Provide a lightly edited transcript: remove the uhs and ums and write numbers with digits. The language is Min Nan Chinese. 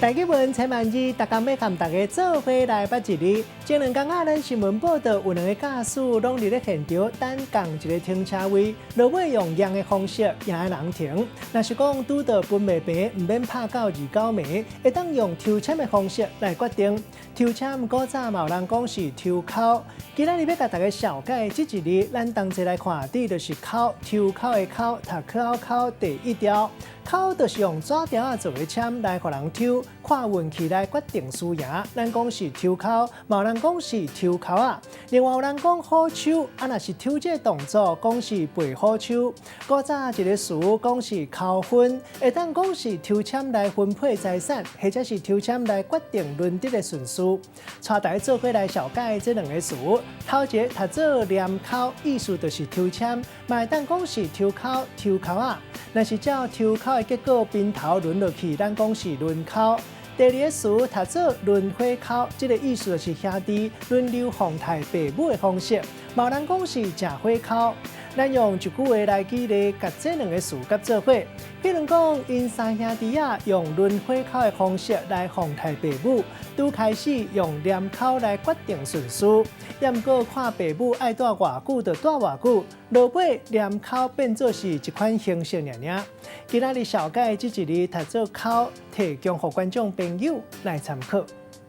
台語文千萬字，逐工欲佮大家做伙來捌一字。前兩工啊，咱新聞報道有兩个駕駛攏佇咧現場等仝一个停車位，落尾用贏的方式贏的人停。若是講拄著分袂平，毋免拍到二九暝，會當用抽籤的方式來決定。抽籤古早嘛有人講是抽鬮。今仔日欲共大家紹介這一字，咱同齊來看，這就是鬮，抽鬮的鬮，讀考考第一條。鬮就是用紙條仔做的籤來予人抽，看運氣來決定輸贏。咱講是抽鬮，嘛有人講是抽鬮仔。另外有人講虎手，啊若是抽這个動作，講是背虎手。古早一个詞講是鬮分，會當講是抽籤來分配財產，或者是抽籤來決定輪值的順序。帶大家做伙來紹介這兩个詞，頭一个讀做黏鬮，意思就是抽籤，嘛會當講是抽鬮、抽鬮仔。若是照抽鬮的結果邊頭輪落去，咱講是輪鬮。第二个詞讀做輪火鬮，這个意思就是兄弟輪流奉刣爸母的方式，嘛有人講是食火鬮。咱用一句話來舉例，共這兩个詞佮做伙。比如講，𪜶三兄弟仔用輪火鬮的方式來奉刣爸母，拄開始用黏鬮來決定順序，也毋過看爸母愛蹛偌久就蹛偌久，落尾黏鬮變做是一款形式爾爾。今仔日紹介這一字讀做鬮，提供予觀眾朋友來參考。